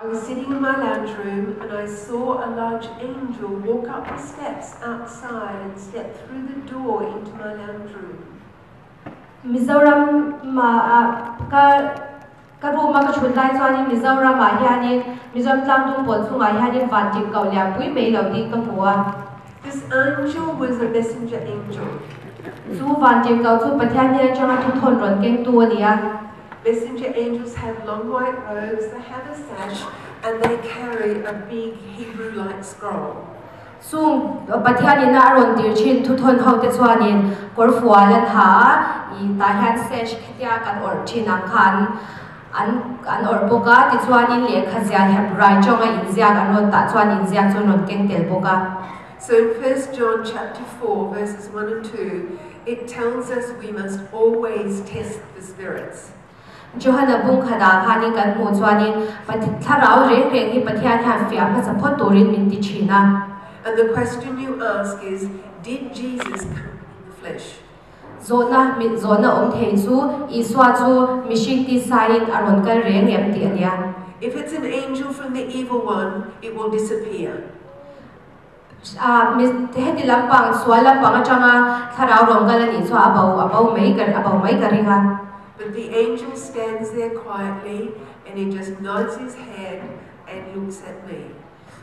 I was sitting in my lounge room and I saw a large angel walk up the steps outside and step through the door into my lounge room. Mizoram ma ka ka room a ka thut lai chuanin Mizoram ah hianin Mizoram tlangdung pawn chungah hianin vantirhkoh lianpui mai lo ding ka hmu a. This angel was a messenger angel. Chu vantirhkoh chu Pathian hnen atanga thuthawn rawn kengtu a ni a. Messenger angels have long white robes, they have a sash and they carry a big Hebrew-like scroll. Chung Pathian ina a rawn tir thin thuthawn ho te chuanin kawrfual an ha a, i tah hian sash khitia kan awrh thin ang kha an an an awrh bawk a, tichuanin lehkha zial Hebrai tawnga inziak an rawn tah chuan inziak chu an rawn keng tel bawk a. So in 1 John chapter 4 verses 1 and 2 it tells us we must always test the spirits. Johana bung khatah khanin kan hmuh chuanin Thlarau reng reng hi Pathian hian fiah hmasa phawt turin min ti thin a. And the question you ask is, Did Jesus come in the flesh? Zawhna, Zawhna awm thei chu Isua chu mihring tisaiin a rawn kal reng em tih a nia. If it's an angel from the evil one, it will disappear. A, mi, heti lampang, sual lampang atanga thlarau rawn kal a nih chuan a bo, a bo mai ka, a bo mai ka ring a. But the angel stands there quietly and he just nods his head and looks at me.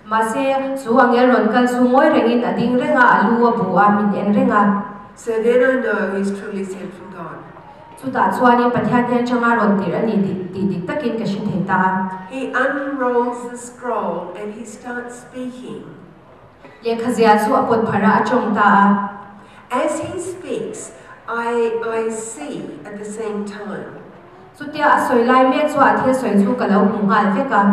Mahse, chu angel rawn kal chu ngawi rengin a ding reng a, a lu a bu a, min en reng a. So then I know he's truly sent from God. Chutah chuanin Pathian hian changa rawn tirh a ni tih tih dik takin ka hre thei ta a. He unrolls the scroll and he starts speaking. Lehkha zia chu a pawt pharh a, a tawng ta a. As he speaks, I I see at the same time. Chutia a sawi lai mek chu a thil sawi chu ka lo hmu nghal vek a.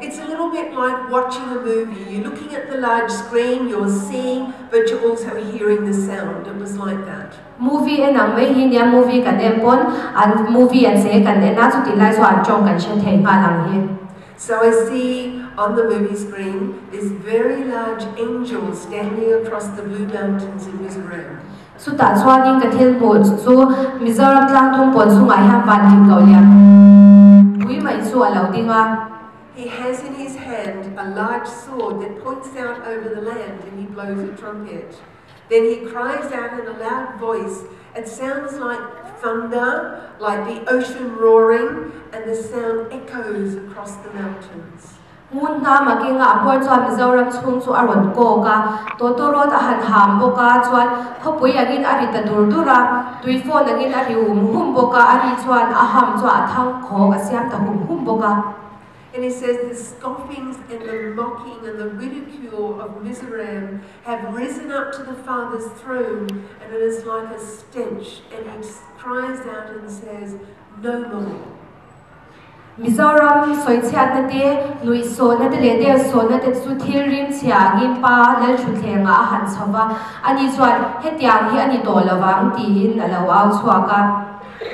It's a little bit like watching a movie, you're looking at the large screen, you're seeing but you're also hearing the sound, it was like that. Movie en ang mai hi nia, movie kan en pawn an movie an che kan en a, chutih lai chuan an tawng kan hre thei nghal ang hi. So I see on the movie screen this very large angel standing across the blue mountains in Mizoram. Chutah chuanin ka thil hmuh chu Mizoram tlangdung pawn chungah hian van dik loh lian pui mai chu a lo ding a. He has in his hand a large sword that points out over the land and he blows a trumpet. Then he cries out in a loud voice, it sounds like thunder, like the ocean roaring, and the sound echoes across the mountains. Ngun hnam a kenga a hmuar chuan Mizoram chhung chu a rawn kawk a, tawtawrawt a han ham bawk a, chuan khawpui angin a ri ta dur dur a, tui phone angin a ri hum hum bawk a, a ri chuan a ham chuan a thang khawk a siam ta hum hum bawk a. And he says the scoffings and the mocking and the ridicule of Mizoram have risen up to the Father's throne and it is like a stench and he cries out and says, No more. Mizoram sawichhiatna te, nuihsawhna te leh delsawhna te chu thil rim chhia angin Pa Lalthutthlengah a han chho va, ani chuan hetiang hi a ni tawh lovang tiin a lo au chhuak a.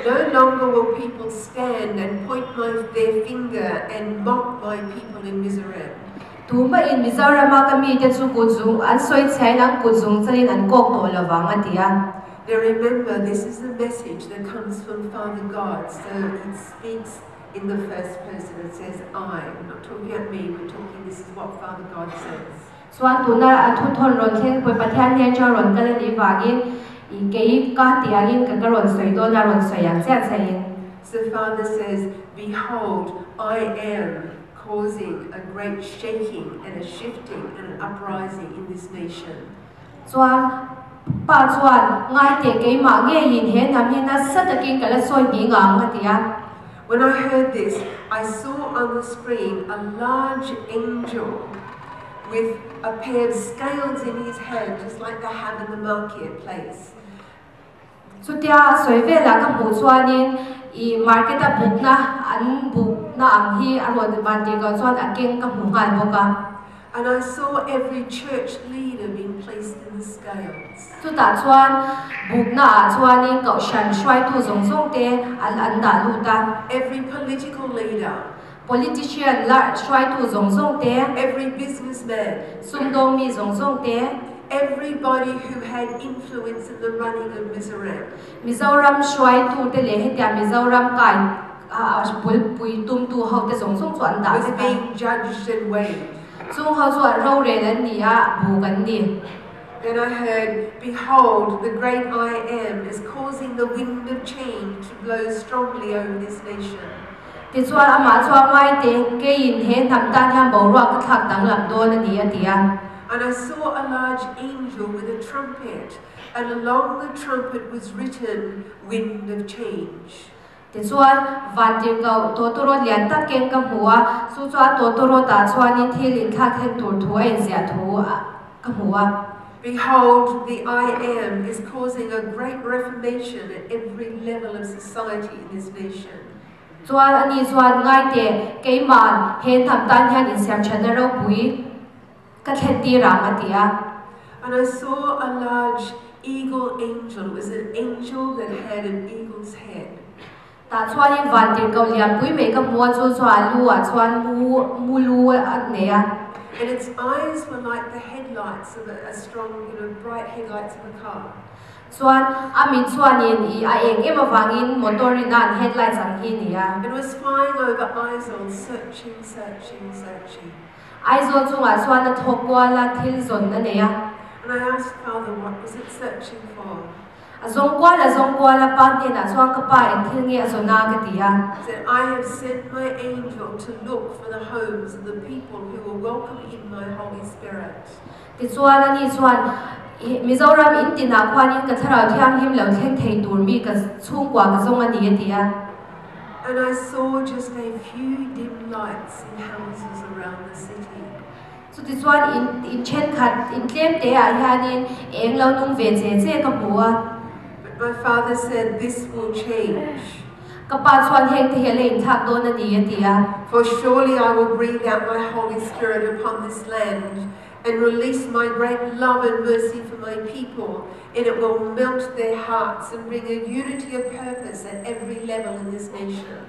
No longer will people stand and point my their finger and mock my people in Mizoram. Tumahin Mizorama ka mite chu kut zung an sawi chhiain an kut zung chalin an kawk tawh lovang a ti a. Now remember this is a message that comes from Father God so it speaks in the first person it says I, we're not talking about me, we're talking this is what Father God says. Chuan tuna a thuthawn rawn thleng pawh Pathian hnen chuan rawn kal a nih vangin i kei ka tih angin ka ka rawn sawi dawn a rawn sawi ang chiah chiahin. So Father says, Behold, I am causing a great shaking and a shifting and an uprising in this nation. Chuan Pa chuan, Ngai teh keimah ngeiin he hnam hi nasa takin ka la sawi hning ang, a ti a. When I heard this, I saw on the screen a large angel with a pair of scales in his hand, just like they have in the market place. Chutia a sawi velah ka hmuh chuanin i market a bukna an bukna ang hi a rawn van tir ko chuan a keng ka hmu nghal bawk a. And I saw every church leader being placed in the scales. Chutah chuan bukna ah chuanin kohhran hruaitu zawng zawng te an an dah lut a. Every political leader. Politician la hruaitu zawng zawng te. Every businessman. Sumdawng mi zawng zawng te. Everybody who had influence in the running of Mizoram. Mizoram hruaitu te leh hetiang Mizoram kai a bul pui tum tu ho te zawng zawng chu an dah was vek a. being judged and weighed. Chung ho chu an rorel an ni a, buk an ni. Then I heard, Behold, the great I Am is causing the wind of change to blow strongly over this nation. Tichuan amah chuan ngai teh, Keiin he hnam tan hian boruak ka thlak danglam dawn a ni, a ti a. And I saw a large angel with a trumpet, and along the trumpet was written, Wind of Change. Tichuan, vantirhkoh tawtawrawt lian tak keng ka hmu a, chu chu a tawtawrawtah chuanin thil inthlak thlen tur thu a inziah thu ka hmu a. Behold, the I Am is causing a great reformation at every level of society in this nation. Chuan ani chuan, Ngai teh, keima'n he hnam tan hian insiamthatna ropui ka thlen tir ang, a ti a. And I saw a large eagle angel. It was an angel that had an eagle's head. Tah chuanin vantirhkoh lianpui mai ka hmu a, chu chuan a lu ah chuan mu mu lu a nei a. And its eyes were like the headlights of a strong, you know, bright headlights of a car. Chuan a mit chuanin i a eng em avangin motor in a an headlights ang hi a ni a. And was flying over Aizawl searching, searching, searching. Aizawl chungah chuan a thawk kual a, thil zawn a nei a. And I asked Father what was it searching for? A zawng kual a zawng kual a, pa hnenah chuan ka pa eng thil nge a zawn a ka ti a. He said, I have sent my angel to look for the homes of the people who will welcome in my Holy Spirit. Tichuan ani chuan, Mizoram in tinah khuanin ka Thlarau Thianghlim lo thleng thei tur mi ka chhungkua ka zawng a ni a ti a. And I saw just a few dim lights in houses around the city. Chutichuan in in thenkhat in tlem te ah hianin eng lo nung ve che che ka hmu a. But my father said this will change. Ka pa chuan heng te hi a la inthlak dawn a ni a ti a. For surely I will breathe out my Holy Spirit upon this land and release my great love and mercy for my people, and it will melt their hearts and bring a unity of purpose at every level in this nation.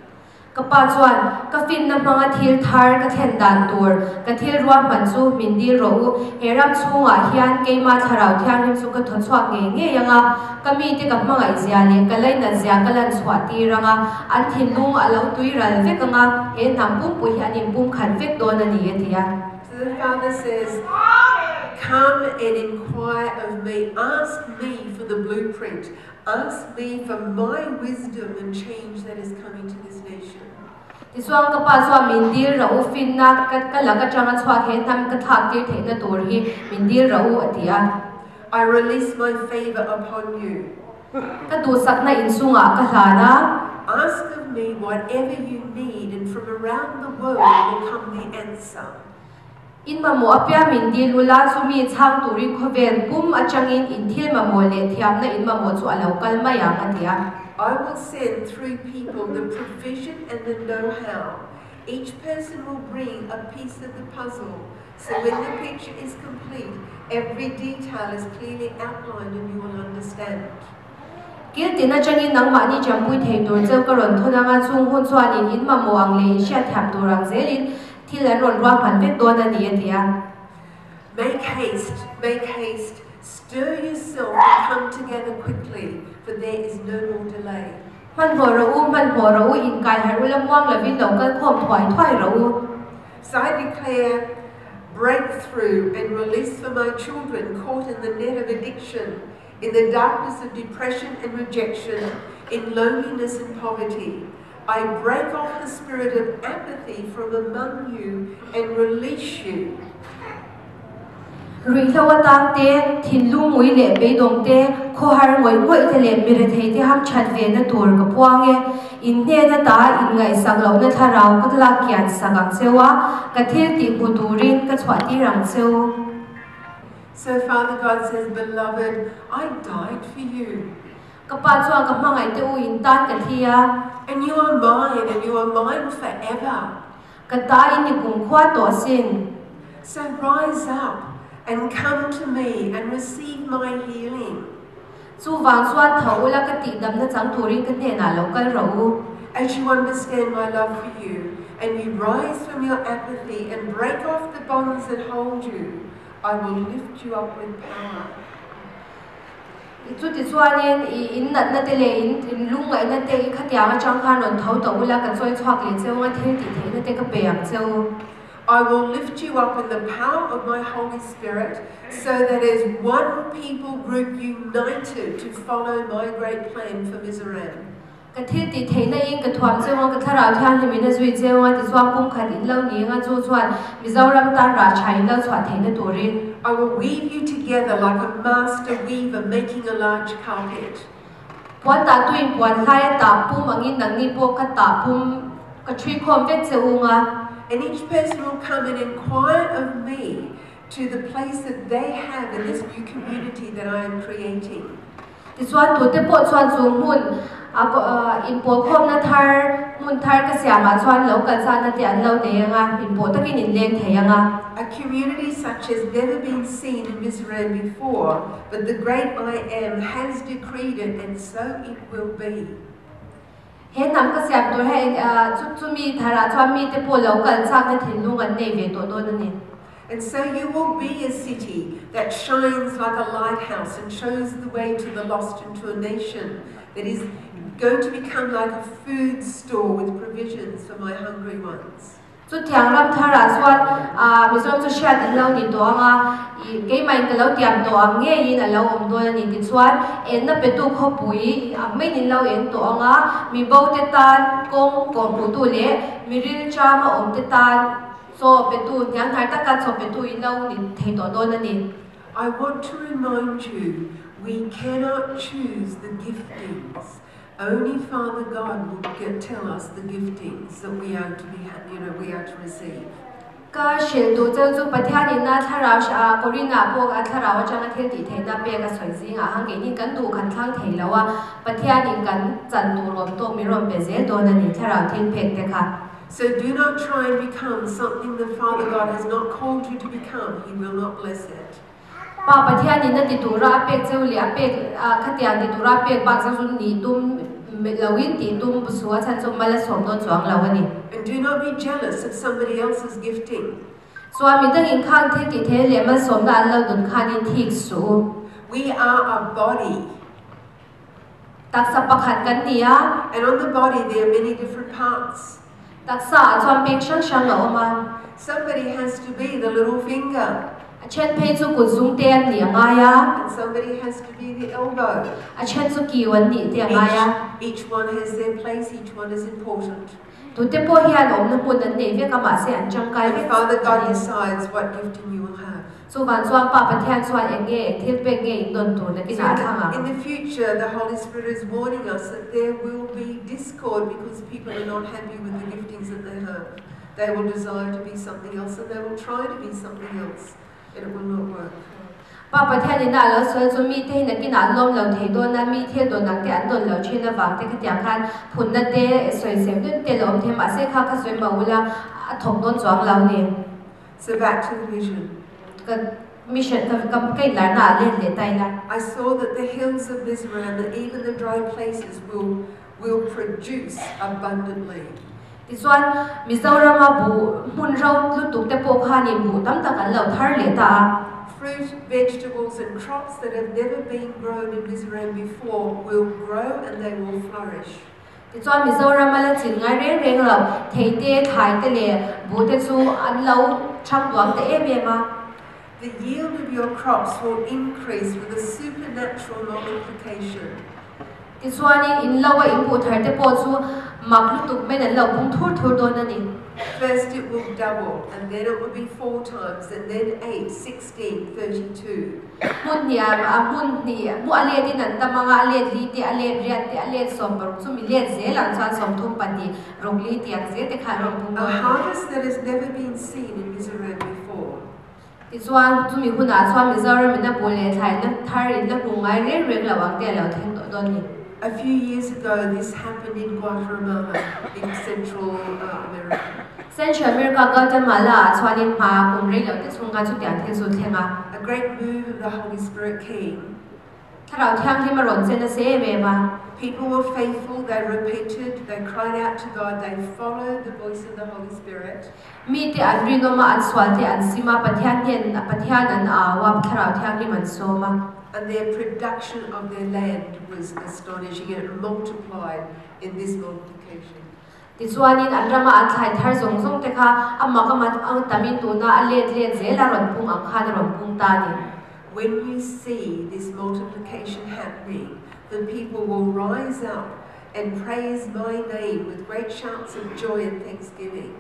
Ka pa chuan, Ka finna hmanga thil thar ka thlen dan tur, ka thil ruahman chu min dil rawh u. He ram chhungah hian keimah Thlarau Thianghlim chu ka thaw chhuak ngei ngei ang a, ka mite ka hmangaih zia leh ka lainat zia ka lan chhuah tir ang a, an thinlung a lo tui ral vek ang a, he hnam pumpui hi an inpumkhat vek dawn a ni, a ti a. So the Father says, Come and inquire of me, ask me for the blueprint, Ask me for my wisdom and change that is coming to this nation. Tichuan ka pa chuan min dil rah u, finna ka ka lak atanga chhuak he hnam ka thlak tir theihna tur hi min dil rah u a ti a. I release my favour upon you. Ka duhsakna inchungah ka hlan a. Ask of me whatever you need and from around the world will come the answer. In mamawh apiang min dil ula, chumi chhang turin khawvel pum atangin in thil mamawh leh thiamna in mamawh chu a lo kal mai ang, a ti a. I will send through people the provision and the know-how. Each person will bring a piece of the puzzle, so when the picture is complete, every detail is clearly outlined and you will understand. Kil tin atangin nangmahni champui thei tur cheu ka rawn thawn anga chung hun chuanin in mamawh ang leh in hriatthiam tur ang zelin thil an rawn ruahman vek dawn a ni, a ti a. Make haste, make haste, stir yourself and come together quickly, for there is no more delay. Hmanhmawh rawh u, hmanhmawh rawh u, inkai harh ula muang lovin lo kal khawm thuai thuai rawh u. So I declare breakthrough and release for my children caught in the net of addiction, in the darkness of depression and rejection, in loneliness and poverty. I break off the spirit of apathy from among you and release you. Ruihhlo atang te, thinlung ngui leh beidawng te, khawhar ngawih ngawih te leh mi rethei te ham that ve na tur ka puang e. In hnen ata inngaihsak lohna thlarau ka lak kian sak ang cheu a, ka thil tih hmu turin ka chhuah tir ang cheu. So Father God says, Beloved, I died for you. Ka pa chuan ka hmangaih te u in tan ka thi a. And you are mine and you are mine forever. Ka ta in ni kumkhua tawh asin. So rise up and come to me and receive my healing. Chuvang chuan tho ula ka tihdamna chang turin ka hnenah lo kal rawh u. As you understand my love for you and you rise from your apathy and break off the bonds that hold you, I will lift you up with power. Chutichuanin i in natna te leh in in lungngaihna te i khatiang atang khan rawn tho tawh ula ka chawi chhuak leh cheu anga thil tih theihna te ka pe ang cheu. I will lift you up in the power of my Holy Spirit so that as one people group united to follow my great plan for Mizoram. Ka thil tih theihna in ka thuam cheu anga ka Thlarau Thianghlim in a zui cheu anga tichuan pumkhat in lo ni anga chu chuan Mizoram tan rah tha in lo chhuah theihna turin. I will weave you together like a master weaver making a large carpet. Puan tah tuin puan hlai a tah pum angin nangni pawh ka tah pum ka thui khawm vek che ung a. And each person will come and inquire of me to the place that they have in this new community that I am creating. Tichuan, tute pawh chuan chu hmun inpawlkhawmna thar, hmun thar ka siamah chuan lo kal chahna te an lo nei ang a, inpawh takin in leng thei ang a. A community such as never been seen in Mizoram before, but the great I Am has decreed it and so it will be. He hnam ka siam tur hi chu chumi tharah chuan mite pawh lo kal chakna thinlung an nei ve tawh dawn a ni. And so you will be a city that shines like a lighthouse and shows the way to the lost and to a nation that is going to become like a food store with provisions for my hungry ones. Chutiang ram tharah chuan Mizoram chu hriat an lo ni tawh ang a, i keimahin ka lo tiam tawh ang ngeiin a lo awm dawn a ni tichuan enna petu khawpui ang maiin in lo eng tawh ang a, mi bote tan kawng kawhhmuhtu leh mi rilṭama awmte tan Chaw petu, hnianghnar taka chaw petu in lo ni thei tawh dawn a ni. I want to remind you, we cannot choose the giftings. Only Father God will get, tell us the giftings that we are to be, you know, we are to receive. Ka hrilh duh cheu chu Pathianin a thlarau a Korinah pawh a thlarau atanga thil tih theihna pek a sawi zingah khan keini kan duh kan thlang thei lo a, Pathianin kan chan tur awm tawk min rawn pe zel dawn a ni thlarau thil pek te kha. So do not try and become something that Father God has not called you to become, He will not bless it. Pa Pathianin a ti tura a pek cheu leh a pek khatiang ti tura a pek bak zau chu nih tum loin tih tum su a chhan chu mal a sawm dawn chuang lo a ni. And do not be jealous of somebody else's gifting. Chuan mi dangin khang thil tih theih leh malsawmna an lo dun khanin thik suh u. We are a body. Taksa pakhat kan ni a. And on the body there are many different parts. Taksa ah chuan peng hrang hrang a awm a. Somebody has to be the little finger. A then phei chu kut zung te an nih a ngai a. And somebody has to be the elbow. A then chu kiu an nih te a ngai a. Each one has their place, each one is important. Tute pawh hian awmna hmun an nei vek a mahse an tangkai And vek Father a God ni. decides what gifting you will have. Chuvang chuan Pa Pathian chuan eng nge, eng thil pek nge in dawn tur So nakinah a in thlang the, ang. in the future, the Holy Spirit is warning us that there will be discord because people are not happy with the giftings that they have. They will desire to be something else and they will try to be something else and it will not work. Pa Pathian ina a lo sawi chu mite hi nakinah an lawm lo thei dawn a, mi thil dawn ang te an dawn lo thin avang te khatiang khan phunna te sawi sem deuh te lo awm thei mahse kha kha sawi mah ula a thawk dawn chuang lo ni. So back to the vision. Ka mission ka ka ka inlarna ah let leh ta ila. I saw that the hills of Mizoram and even the dry places will will produce abundantly. Tichuan, Mizorama buh hmun ro lutuk te pawh khanin buh tam tak an lo thar leh ta a. Fruit, vegetables and crops that have never been grown in Mizoram before will grow and they will flourish. Tichuan, Mizorama la chin ngai reng reng lo, thei te, thlai te leh buh te chu an lo thang duang ta em em a. The yield of your crops will increase with a supernatural multiplication. Tichuanin, in lo a in buh thar te pawh chu mak lutuk maiin an lo pung thur thur dawn a ni. First it will double, and then it will be four times, and then eight, 16, 32. Hmun hnih ah, hmun hnih, hmu a let in an tam anga, a let li te, a let riat te, a let 16 chumi let zel ang chuan 32, ruk li tih ang zel te kha an rawn pung A dawn a ni. harvest that has never been seen in Mizoram before. Tichuan, chumi hunah chuan Mizoram in a buh leh thlaina thar in la hmu ngai reng reng lo ang te a lo thleng tawh dawn ni. A few years ago, this happened in Guatemala, in Central America. Central America Guatemala ah chuanin hma kum rei loh te chhung khan chutiang thil chu a thleng a. A great move of the Holy Spirit came. Thlarau Thianghlim a rawn che nasa em em a. People were faithful, they repented, they cried out to God, they followed the voice of the Holy Spirit. Mite an rinawm a, an sual te an sim a, Pathian hnen Pathian an au a, Thlarau Thianghlim an sawm a. And their production of their land was astonishing and it multiplied in this multiplication. Tichuanin an rama an thlai thar zawng zawng te kha a mak a mat ang tamin tuna a let let zel a rawn pung ang khan a rawn pung ta a ni. When you see this multiplication happening, the people will rise up and praise my name with great shouts of joy and thanksgiving.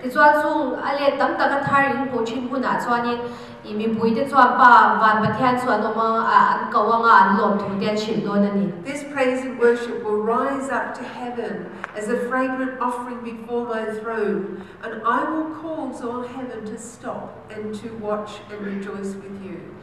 Tichuan chung a let tam taka thar in hmuh thin hunah chuanin i mipuite chuan Pa Van Pathian chu an awm a, an ko anga an lawm thu te an hrilh dawn a ni. This praise and worship will rise up to heaven as a fragrant offering before my throne, and I will cause all heaven to stop and to watch and rejoice with you.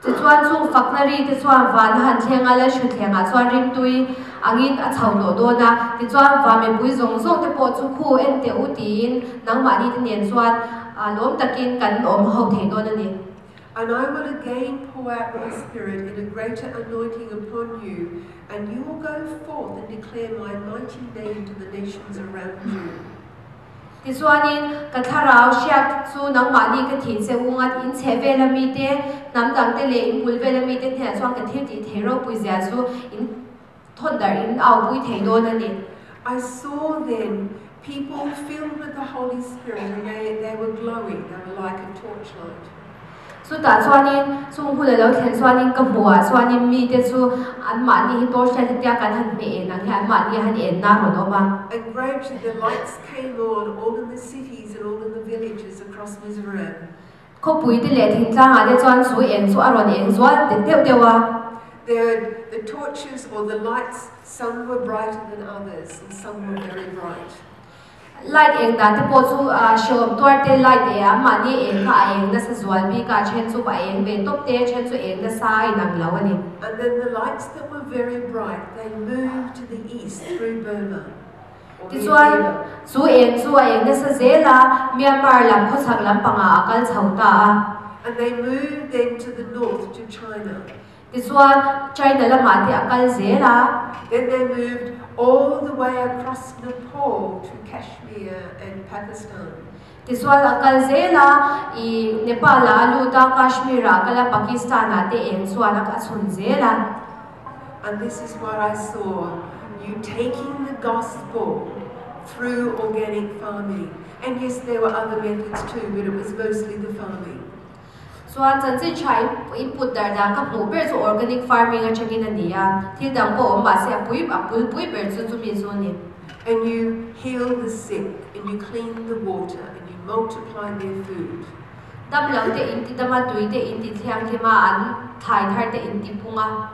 Tichuan chung fakna ri te chuan van a han thleng a, Lalhrutthleng ah chuan rimtui angin a chho tawh dawn a, tichuan van mipui zawng zawng te pawh chu khu en teh u tiin nangmahni te nen chuan lawm takin kan awm ho thei dawn a ni. And I will again pour out my spirit in a greater anointing upon you, and you will go forth and declare my mighty name to the nations around you. Tichuanin, ka thlarau hriat chu nangmahni ka thih che u ngat, in chheh vela mite, hnam dangte leh in bul vela mite hnenah chuan ka thil tih thei ropui zia chu in thawn darh in aupui thei dawn a ni. I saw then people filled with the Holy Spirit and they they were glowing, they were like a torchlight. Chutah chuanin, chung hun a lo thlen chuanin ka hmuhah chuanin mite chu anmahni hi torchlight hetia kan han hmeh en ang hian anmahni a han enna a rawn awm a. And gradually the lights came on all in the cities and all in the villages across Mizoram. Khawpui te leh thingtlangah te chuan chu eng chu a rawn eng zual deuh deuh a. The the torches or the lights, some were brighter than others and some were very bright. Light eng dan te pawh chu hreawm tuar te light e a, mahni eng kha a eng nasa zual bik a, then chu a eng ve tawp te, then chu eng nasa a inang lo a ni. And then the lights that were very bright, they moved to the east through Burma or near Tichuan, Burma. chu eng chu a eng nasa zel a, Myanmar lam khawchhak lampangah a kal chho ta a. And they moved then to the north to China. Tichuan, China lamah te a kal zel a. Then they moved all the way across Nepal to Kashmir and Pakistan. Tichuan a kal zel a, i Nepal ah a lut a, Kashmir ah a kal a, Pakistan ah te eng chuan a chhun zel a. And this is what I saw, you taking the gospel through organic farming. And yes, there were other methods too, but it was mostly the farming. Chuan chanchin tha in put dar dan ka hmuh ber chu organic farming atangin a ni a, thil dang pawh awm mahse a pui a pulpui ber chu chumi chu a ni. And you heal the sick and you clean the water and you multiply their food. Dam lo te in ti dam a, tui te in ti thianghlim a, an thlai thar te in ti pung a.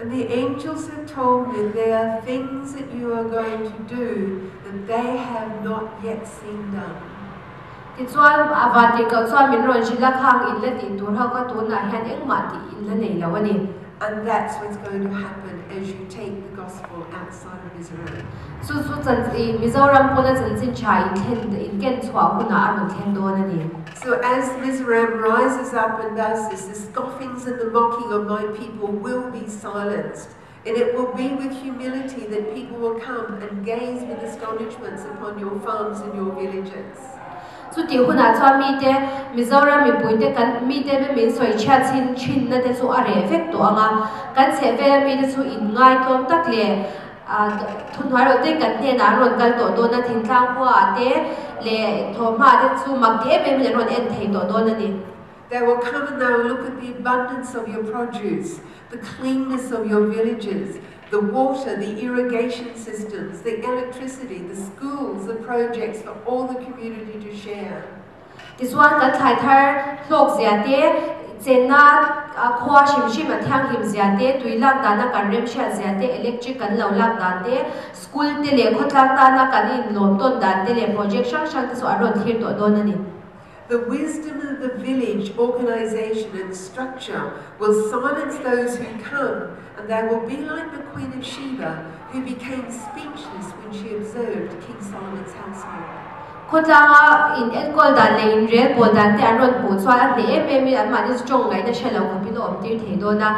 And the angels have told me there are things that you are going to do that they have not yet seen done. Tichuan, a vantirhkoh chuan min rawn hrilh a, Khang in la tih tur ho kha tunah hian engmah tih in la nei lo a ni. And that's what's going to happen as you take the gospel outside of Mizoram. Chu chu chan i Mizoram pawna chanchin tha in thlen in ken chhuah hunah a rawn thlen dawn a ni. So as Mizoram rises up and does this, the scoffings and the mocking of my people will be silenced. And it will be with humility that people will come and gaze with astonishments upon your farms and your villages. Chutih hunah chuan mite, Mizoram mipuite kan mite be min sawi chhiat chhin thinna te chu a reh vek tawh ang a, kan chheh vela mite chu in ngaitlawm tak leh thuhnuai rawh te kan hnenah an rawn kal tawh dawn a, thingtlang khuaah te leh thawhhmaah te chu mak ti em em in an rawn en thei tawh dawn a ni. They will come and they will look at the abundance of your produce, the cleanness of your villages, the water, the irrigation systems, the electricity, the schools, the projects for all the community to share. Tichuan kan thlai thar hlawk zia te, chenna khua hrim hrim a thianghlim zia te, tui lak dana kan remhriat zia te, electric kan lo lak dan te, school te leh khawtlang tana kan inlawm tawn dan te leh project hrang hrang te chu an rawn thlir tawh dawn a ni. The wisdom of the village organization and structure will silence those who come, and they will be like the Queen of Sheba, who became speechless when she observed King Solomon's household. Khawtlanga in enkawl dan leh in rel pawl dan te an rawn hmuh chuan a hneh em em in anmahni chu tawng ngaihna hre lo khawpin a awm tir thei dawn a.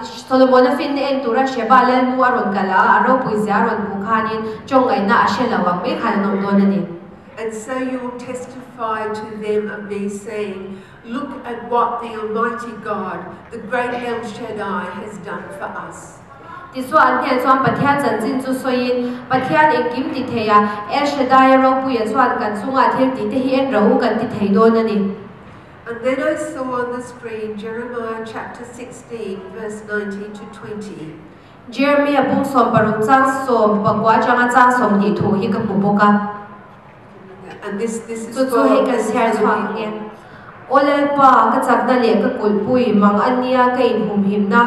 Solomon-a finna en tura Sheba lalnu a rawn kal a, a ropui zia a rawn hmuh khanin tawng ngaihna a hre lo ang mai khan an awm dawn a ni. And so you will testify to them of me, saying, Look at what the Almighty God, the great El Shaddai, has done for us. Tichuan an hnenah chuan Pathian chanchin chu sawiin, Pathian engkim ti thei a, El Shaddai ropuia chuan kan chungah thil tih te hi en rawh u kan ti thei dawn a ni. And then I saw on the screen Jeremiah chapter 16, verse 19 to 20. Jeremia bung 16 chang 19 atanga chang 20 thu hi ka hmu bawk a. And this, this is Chu chu for, hei kan this is chhiar for the chhuak ang people. e. Aw Lalpa, ka chakna leh ka kulhpui mang a nia ka inhumhimna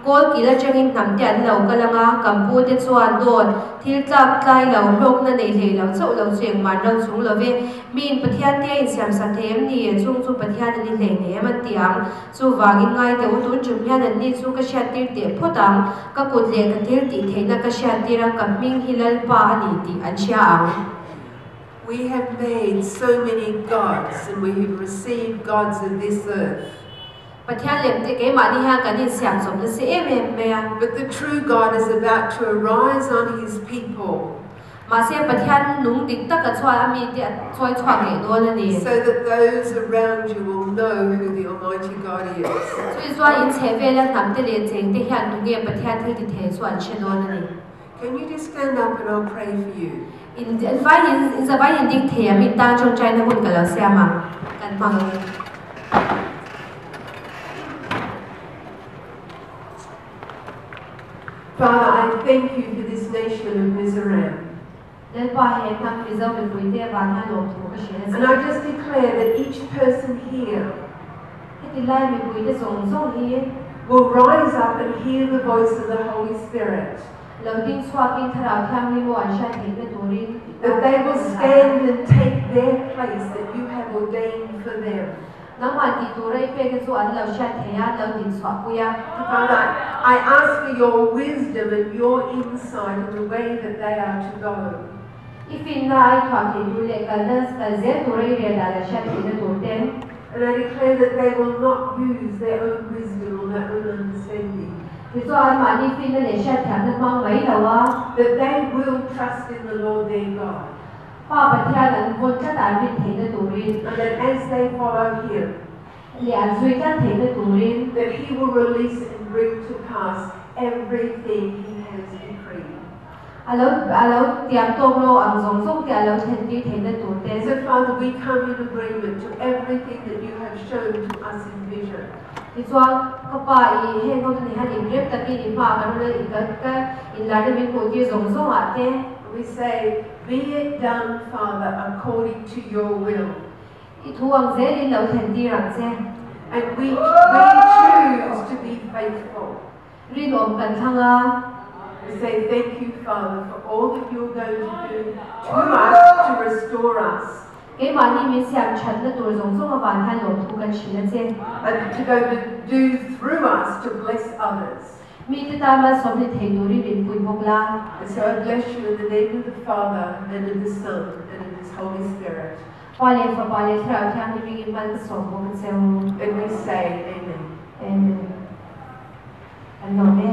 kawl kil atangin hnam te an lo kal ang a, kan pu te chuan dawt thil tlak tlai lo, hlawkna nei hlei lo chauh lo chu engmah an lo chung lo ve. Miin Pathian te a insiamsak thei em ni? Chung chu Pathian a ni hlei nei em an ti ang. Chuvangin ngai teh u, tun ṭum hian anni chu ka hriattir teh phawt ang, ka kut leh ka thil tih theihna ka hriattir a, ka hming hi Lalpa a ni tih an hria ang. We have made so many gods and we have received gods of this earth. Pathian lem te keimahni hian kan insiam chawp nasa em em mai a. But the true God is about to arise on his people. Mahse Pathian nung dik taka chuan a mite a chawi chhuak leh dawn a ni. So that those around you will know who the Almighty God is. Chumi chuan in chheh vela hnam te leh cheng te hian tunge Pathian thil ti thei chu an hre dawn a ni. Can you just stand up and I'll pray for you? In vai in zavai in ding thei a mi tan tawngtaina hun ka lo siam ang kan hmang ang e. Father, I thank you for this nation of Mizoram. Lalpa he hnam Mizo mipui te avang hian lawmthu ka hrilh a And che. I just declare that each person here Heti lai mipui te zawng zawng hi. will rise up and hear the voice of the Holy Spirit. Lo ding chhuakin Thlarau Thianghlim aw an hriat theihna turin i That tan they will ka hlan. stand and take their place that you have ordained for them. Nangmah tih tura i pek te chu an lo hriat thei a, an lo din chhuah pui a. Father, I ask for your wisdom and your insight in the way that they are to go. I finna a i thuah theih tur leh kalna kal zel tura i rel dan an hriat theihna tur ten. And I declare that they will not use their own wisdom or their own understanding. Tichuan anmahni finna leh hriatthiamna hmang mai lo a. That they will trust in the Lord their God. Pa Pathian an vawn tlat a an rin theihna turin. And that as they follow Him. Leh an zui tlat theihna turin. That He will release and bring to pass everything He has decreed. A lo a lo tiam tawk lo ang zawng zawng te a lo thlen tir theihna tur te. So Father, we come in agreement to everything that you have shown to us in vision. Tichuan, ka pa i heng ho te nih hian inrem takin i hma kan rawn i kal ka inlarna min hmuh tir zawng zawng ah te. We say, Be it done, Father, according to your will. I thu ang zelin lo thlen tir ang che. And we we choose to be faithful. Rinawm kan thlang a. We say thank you, Father, for all that you're going to do to us to restore us. Keimahni min siam thatna tur zawng zawng avang hian lawmthu kan hrilh a che. And to go to do through us to bless others. Mite tan malsawm ni thei turin min pui bawk la. And so I bless you in the name of the Father and of the Son and of His Holy Spirit. Pa leh Fapa leh Thlarau Thianghlim ringin mal ka sawm bawk a cheu. And we say, Amen. Amen. Kan lawm e.